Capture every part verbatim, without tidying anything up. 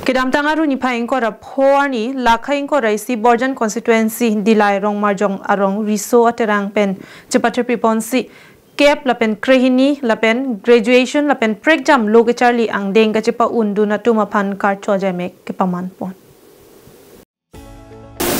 Kedamtang arni niphai ingkoi ra pho arni, lakha ingkoi ra isi Borjan constituency Dillai Rongmarjong arong riso aterang pen chepatherpi ponsi kep lapen krehini lapen graduation lapen prekjam lo kecharli angdeng kachepa-undun atum aphan karcho ajaimek kepaman pon.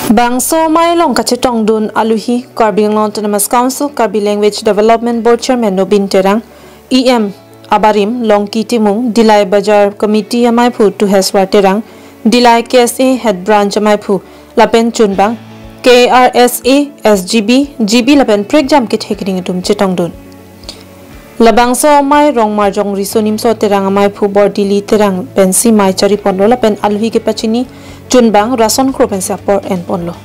Bangso amei along kachetongdun aluhi Karbi Anglong Autonomous Council, Karbi Language Development Board Chairman Nobin Terang, E M abarim Longki Timung, Dillai Bazar Committee amaiphu Tuheswar Terang, Dillai K S A Head Branch amaiphu lapen chunbang K R S A, S G B, G B lapen prekjam kethek ring atum chetongdun. Labangso amei Rongmarjong riso nimso Terang amaiphu Bordili Terang pensi mei chari ponlo lapen aluhi kepachini chunbang Rason Kro pensi apor en ponlo.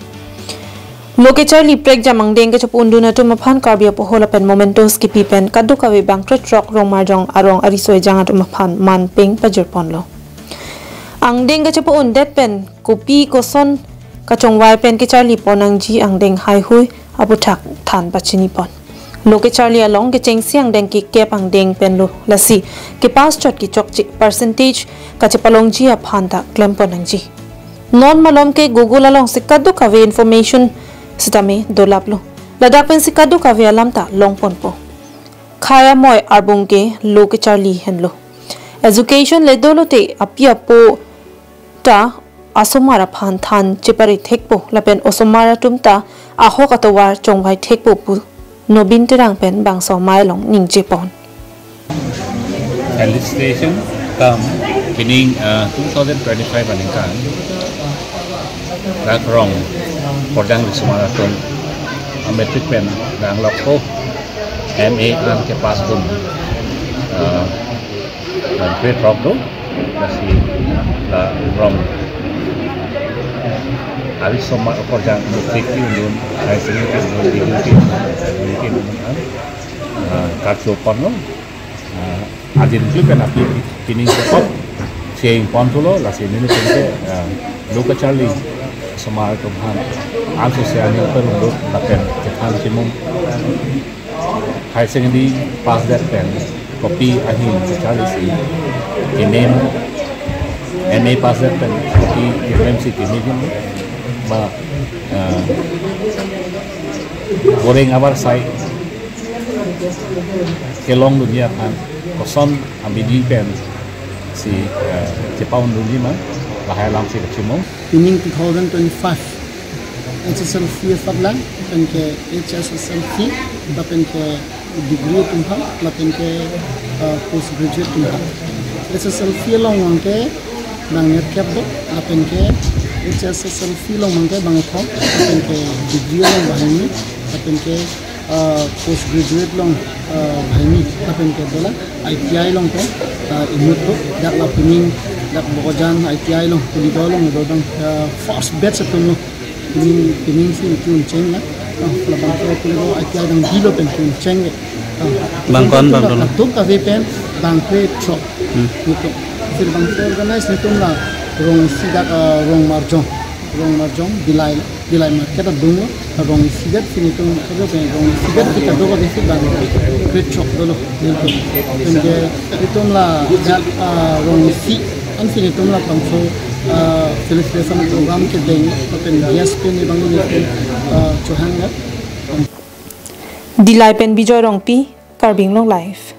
Lo kecharli prekjam angdeng kachepa-undun atum aphan Karbi apoho lapen mementos kipi pen kadokave bangkre throk Rongmarjong arong ariso ejang atum aphan manpeng pajir ponlo. Angdeng kachepa-undet pen kopi koson kachongvai pen kecharli pon nangji angdeng haihui aputhak than pachini pon. Lo kecharli along kechengsi angdeng kekep angdeng pen lo, lasi kepass chot kechokche percentage kachepalongji aphan ta klem pon nangji. Non malom ke Google alongsi kadokave information sitame dolaplo. Ladak pensi kadokave alam ta long ponpo. Khei amoi arbung ke lo kecharli henlo. Education le dolote api apo ta asomar aphan than chepare thekpo lapen osomar atum ta ahok atovar chongvai thekpo pu Nobin Terang pen bangso amei along ningje pon. Felicitation kam pining, uh, two thousand twenty-five aningkan dak rong kordang risomar atum, uh, matric pen dang lokpo, M A an kepass dun, uh, bangkre throk do, lasi la rong arisomar kordang matric pi-undun, higher secondary pi-undun, degree pi-undun, degree pi-undun an, ah, karcho ponlo, ah, adin kli pen api pining kekop cheng pon thulo, lasi nini pen ke, ah, lo kecharli osomar atum aphan, an sose aning perundut lapen kethan chimum. Higher secondary pass det pen kopi ahin kecharli si keme, M A pass det pen kopi keme si keme, ba, eh, goreng avarsai kelongdunji aphan koson abidi pensi, eh, chepa-undunji ma, lahai alam si kachimung. Pining two thousand twenty-five H S L C apatlang, lapen ke H S S L C, lapen ke degree atum aphan, lapen ke, uh, post graduate atum aphan. H S L C along abang ke bang nerkep do, lapen ke H S S L C along abang ke bang thom, lapen ke degree along banghini, lapen ke, uh, post graduate along, uh, banghini, lapen ke dola I T I along ke, uh, inut do, dak la pining, dak Bokajan I T I along, Kuligaon along do bang, uh, first batch atum lo. Pining, pining si chun cheng na. Ah, la bangso Kuligaon I T I dang bilo pen chun cheng ke. Ah, bang kon, bang kon. Kadokave pen bangkre throk. Hmm. Nelitum. Sir bangso organize nelitum la rong isi dak, ah, Rongmarjong. Rongmarjong, Dillai, Dillai market adung lo. Rong isi det si nelitum, kado pen rong isi det si kadokave si bangkre throk dolo. Nelitum. Pen ke nelitum la dak, ah, rong isi an si nelitum labangso, ah, felicitation program kedeng, lapen guest pen ne bang ne, ah, chohang ya. Dillai pen Bijoy Rongpi, Karbi Anglong Live.